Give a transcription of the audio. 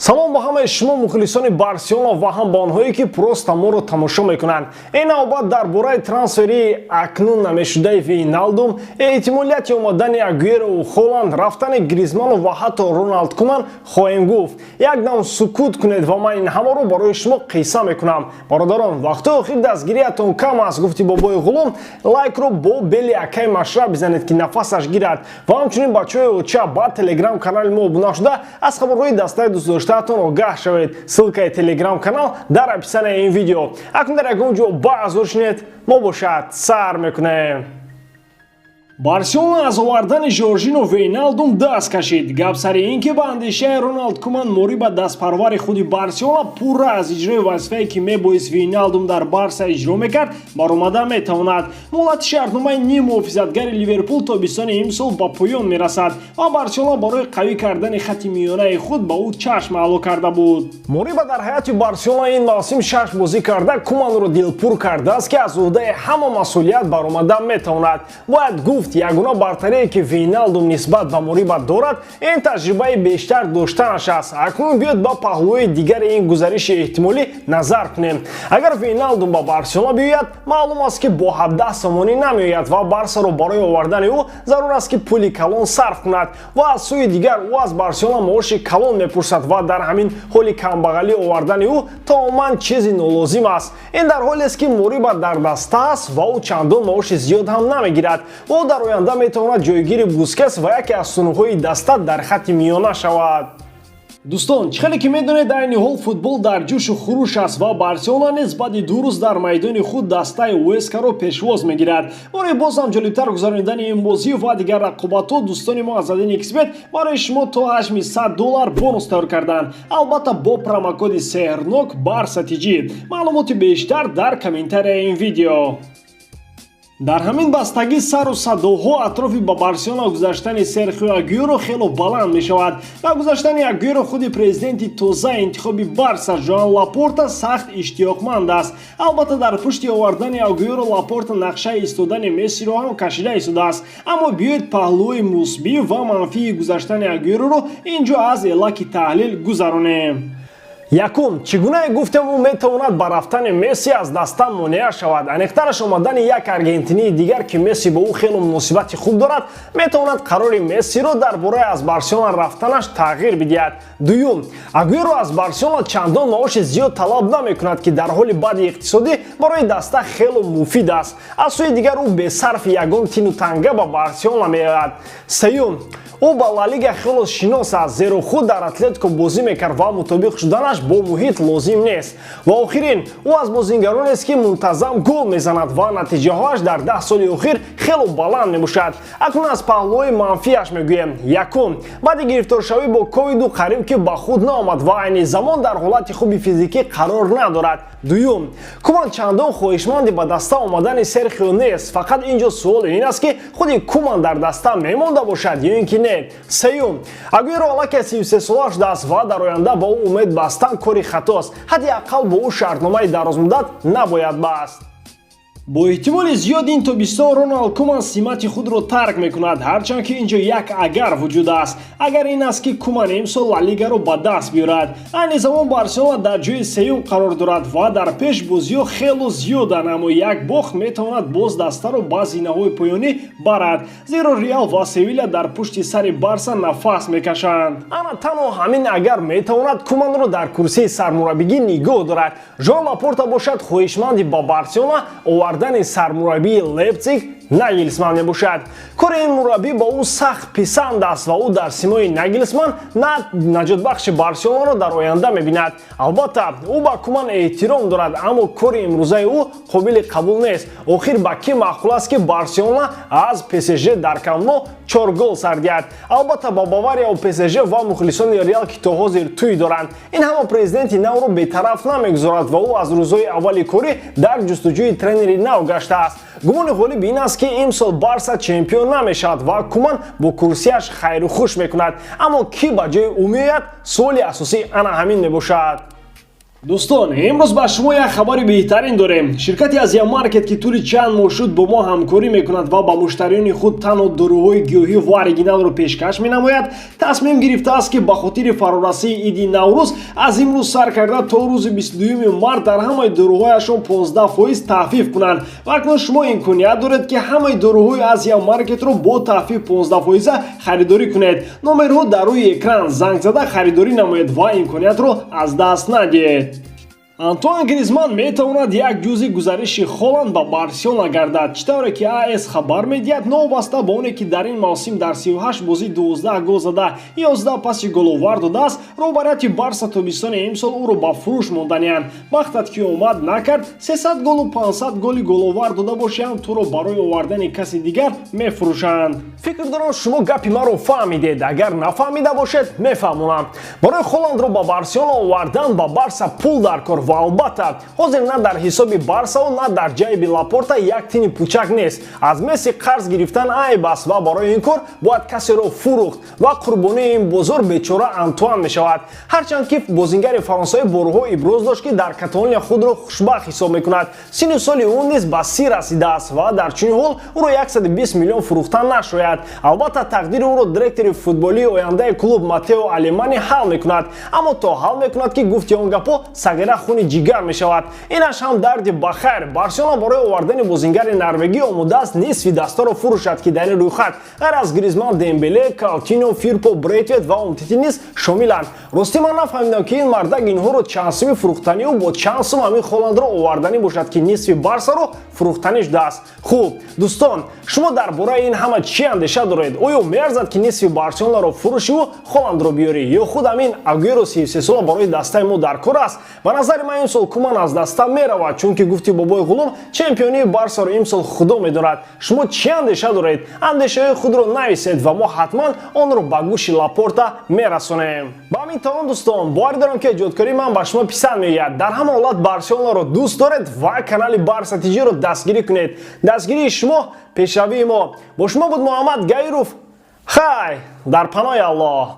Салом ба ҳамаи шумо, мухлисони Барселона, ва ҳам ба онҳое, ки просто моро тамошо мекунанд. Ин навбат дар бораи трансфери акнун намешудаи Вейналдум, эҳтимолияти омадани Агуэрову Холанд, рафтани Гризману ва ҳатто Роналд Куман хоҳем гуфт. Як дам сукут кунед ва ман ин ҳамаро барои шумо қисса мекунам. Бародарон, вақтҳои охир дастгириятон кам аст, гуфти бобои ғулом. Лайкро бо бели акаи Машраб бизанед, ки нафасаш гирад, ва ҳамчунин бачаҳои оча, ба телеграм канали мо обуна шуда, аз хабарҳои дастаи дӯстдоштаатон огаҳ шавед. Ссылкаи телеграм канал дар описанияи ин видео. Акнун дар ягон ҷо баъзур шинед, мо бошад сар мекунем. Барселона аз овардани Жоржино Вейналдум даст кашид. Гап сари ин ки ба андешаи Роналд Куман, Мориба, дастпарвари худи Барселона, пурра аз иҷрои вазифае, ки мебоист Вейналдум дар Барса иҷро мекард, баромада метавонад. Муҳлати шартномаи ниммуҳофизатгари Ливерпул тобистони имсол ба поён мерасад ва Барселона барои қавӣ кардани хати миёнаи худ ба ӯ чашм аъло карда буд. Мориба дар ҳайати Барселона ин мавсим шаш бозӣ карда, Куманро дилпур кардааст, ки аз уҳдаи ҳама масъулият баромада метавонад. Бояд гуфт, ягона бартарие, ки Вейналдум нисбат ба Мориба дорад, ин таҷрибаи бештар доштанаш аст. Акнун биёд ба паҳлӯи дигари ин гузариши эҳтимолӣ назар кунем. Агар Вейналдум ба Барселона биёяд, маълум аст, ки бо 17 сомонӣ намеояд ва Барсаро барои овардани ӯ зарур аст, ки пули калон сарф кунад. Ва аз сӯи дигар, ӯ аз Барселона маоши калон мепурсад ва дар ҳамин ҳоли камбағалӣ овардани ӯ тамоман чизи нолозим аст. Ин дар ҳолест, ки Мориба дар даста аст ва ӯ чандон маоши зиёд ҳам намегирад. Ӯ дар оянда метавонад ҷойгири Бускес ва яке аз сутунҳои даста дар хатти миёна шавад. Дӯстон, чӣ хеле ки медонед, айни ҳол футбол дар ҷӯшу хуруш аст ва Барселона низ баъди 2 рӯз дар майдони худ дастаи Уэскаро пешвоз мегирад. Барои боз ҳам ҷолибтар гузаронидани ин бозӣ ва дигар рақобатҳо, дӯстони мо аз 1xBet барои шумо то ҳаҷми 100 доллар бонус тайёр карданд, албатта бо промокоди сеҳрнок Барса ТЖ. Маълумоти бештар дар комментарияи ин видео. Дар ҳамин бастагӣ сару садоҳо атрофи ба Барселона гузаштани Серхио Агюро хело баланд мешавад. Ба гузаштани Агюро худи президенти тозаи интихоби Барса Жоан Лапорта сахт иштиёқманд аст. Албатта, дар пушти овардани Агюро Лапорта нақшаи истодани Мессиро ҳам кашида истодааст. Аммо биёед паҳлӯи мусбӣ ва манфии гузаштани Агюроро ин ҷо аз элаки таҳлил гузаронем. Якум, чӣ гунае гуфтем, ӯ метавонад ба рафтани Месси аз даста монеа шавад. Аниқтараш, омадани як аргентинии дигар, ки Месси бо ӯ хело муносибати хуб дорад, метавонад қарори Мессиро дар бораи аз Барселона рафтанаш тағйир бидиҳад. Дуюм, Агуэро аз Барселона чандон маоши зиёд талаб намекунад, ки дар ҳоли бади иқтисодӣ барои даста хело муфид аст. Аз сӯи дигар, ӯ бесарфи ягон тину танга ба Барселона меояд. Сеюм, ӯ ба Ла Лига хело шинос аст, зеро худ дар Атлетико бозӣ мекард ва мутобиқ шуданаш бо муҳит лозим нест. Ва охирин, ӯ аз бозингаронест, ки мунтазам гол мезанад ва натиҷаҳояш дар 10 соли охир хело баланд мебошад. Акнун аз паҳлӯҳои манфиаш мегӯем. Якум, баъди гирифторшавӣ бо ковиду қариб ки ба худ наомад ва айни замон дар ҳолати хуби физикӣ қарор надорад. Дуюм, Куман чандон хоҳишманди ба даста омадани Серхио нест. Фақат ин ҷо суол ин аст, ки худи Куман дар даста мемонда бошад ё ин ки не. Сеюм, Агуэро аллакай 33 сола шудааст ва дар оянда ба ӯ умед бастан кори хатост. Ҳадди ақал бо ӯ шартномаи дарозмуддат набояд баст. Бо эҳтимоли зиёд ин тобистон Роналд Куман симати худро тарк мекунад, ҳарчанд ки ин ҷо як агар вуҷуд аст. Агар ин аст, ки Куман имсол Ла Лигаро ба даст биёрад. Айни замон Барселона дар ҷои сеюм қарор дорад ва дар пеш бозиҳо хело зиёданд, аммо як бохт метавонад боз дастаро ба зинаҳои поёнӣ барад, зеро Реал ва Севиля дар пушти сари Барса нафас мекашанд. Ана танҳо ҳамин агар метавонад Куманро дар курсии сармураббигӣ нигоҳ дорад. Жон Лапорта бошад, хоҳишманди ба Барселона овардани сармураббии Лейпциг Нагелсман мебошад. Кори ин мураббӣ ба ӯ сахт писанд аст ва ӯ дар симои Нагелсман наҷотбахши Барселонаро дар оянда мебинад. Албатта, ӯ ба Куман эҳтиром дорад, аммо кори имрӯзаи ӯ қобили қабул нест. Охир ба кӣ маъқул аст, ки Барселона аз ПСЖ дар Камп Ну чор гол сар диҳад? Албатта, ба Баварияву ПСЖ ва мухлисони Реал, ки то ҳозир тӯй доранд. Ин ҳама президенти навро бетараф намегузорад ва ӯ аз рӯзҳои аввали корӣ дар ҷустуҷӯи тренери нав гаштааст. Гумони ғолиб ин аст, ки имсол Барса чемпион намешавад ва Куман бо курсияш хайру хуш мекунад. Аммо кӣ ба ҷои ӯ меояд, суоли асосӣ ана ҳамин мебошад. Дӯстон, имрӯз ба шумо як хабари беҳтарин дорем. Ширкати Азия Маркет, ки тӯли чанд моҳ шуд бо мо ҳамкорӣ мекунад ва ба муштариёни худ танҳо доруҳои гиёҳӣ ва оригиналро пешкаш менамояд, тасмим гирифтааст, ки ба хотири фарорасии иди Наврӯз аз имрӯз сар карда то рӯзи 22 март дар ҳамаи доруҳояшон 15% тахфиф кунанд. Ва акнун шумо имконият доред, ки ҳамаи доруҳои Азия Маркетро бо тахфиф 15 фоиза харидорӣ кунед. Номерҳо дар рӯи экран, занг зада харидорӣ намоед ва имкониятро аз даст надиҳед. Антуан Гризман метавонад як ҷузъи гузариши Холанд ба Барселона гардад. Чӣ тавре ки АС хабар медиҳад, новобаста ба оне ки дар ин мавсим дар 38 бозӣ 12 гол зада, 11 паси головар додааст, роҳбарияти Барса тобистони имсол ӯро ба фурӯш монданианд. Бахтат ки омад накард, 300 голу 500 голи головар дода бошӣ ҳам, туро барои овардани каси дигар мефурӯшанд. Фикр дорам, шумо гапи маро фаҳмидед. Агар нафаҳмида бошед, мефаҳмонам. Барои Холандро ба Барселона овардан ба Барса пул дар кор ва албатта, ҳозир на дар ҳисоби Барсаву на дар ҷайби Лапорта як тини пучак нест. Аз Месси қарз гирифтан айб аст ва барои ин кор бояд касеро фурӯхт ва қурбонии ин бозор бечора Антуан мешавад. Ҳарчанд ки бозингари фаронсавӣ борҳо иброз дошт, ки дар Каталония худро хушбахт ҳисоб мекунад, синну соли ӯ низ ба 30 расидааст ва дар чунин ҳол ӯро 120 миллион фурӯхтан нашояд. Албатта, тақдири ӯро директори футболии ояндаи клуб Матео Алемани ҳал мекунад. Аммо то ҳал мекунад, ки гуфти он гапҳо, сағира хуни ҷигар мешавад. Инаш ҳам дарди ба хайр. Барселона барои овардани бозингари норвегӣ омодааст нисфи дастаро фурӯшад, ки дар ин рӯйхат ғайр аз Гризман Дембеле, Каутино, Фирпо, Брейтвет ва Умтити низ шомиланд. Ростӣ, ман нафаҳмидам, ки ин мардак инҳоро чанд суми фурӯхтанию бо чанд сум ҳамин Холандро оварданӣ бошад, ки нисфи Барсаро фурӯхтанӣ шудааст. Хуб, дӯстон, шумо дар бораи ин ҳама чӣ андеша доред? Оё меарзад, ки нисфи Барселонаро фурӯшиву Холандро биёрӣ, ё худ ҳамин Агуэро 33сола барои дастаи мо дар кор аст? Ба назари ман, имсол Куман аз даста меравад, чунки гуфти бобои ғулом, чемпионии Барсаро имсол Худо медонад. Шумо чӣ андеша доред? Андешаҳои худро нависед ва мо ҳатман онро ба гӯши Лапорта мерасонем. Ба ҳамин тамом, дӯстон. Боварӣ дорам, ки эҷодкории ман ба шумо писанд меояд. Дар ҳама ҳолат Барселонаро дӯст доред ва канали Барса Тиҷиро дастгирӣ кунед. Дастгирии шумо пешравии мо. Бо шумо буд Муҳаммад Гаиров. Хай, дар паноҳи Аллоҳ.